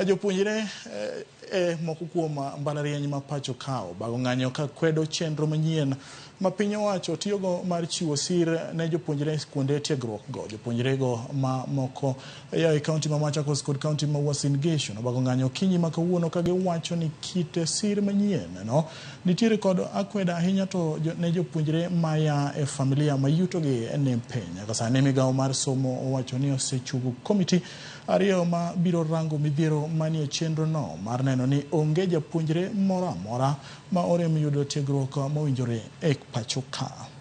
Jopuonjre e moko kuom mbalariany ma pacho ka obago ng'anyo ka kwedo chenro manyien ma piny owacho tiyogo mar chiwo sir ne jopuonjre e kuonde tiegruok go. Jopuonjre go ma moko ya e kaunti ma Machakos kod kaunti ma Uasin Gishu nobago ng'anyo okinyi ma kawuono ka giwacho ni kit sir manyien no nitiere kod akweda ahinya to ne jopuonjre maya e familia ma yutogi ni piny. Nyaka sani migawo mar somo owacho ni osechugo komiti ariyo ma biro rango midhiero manie chenro no mar neno ni onge japuonjre moro amora ma orem yudo tiegruok mowinjore e pacho ka.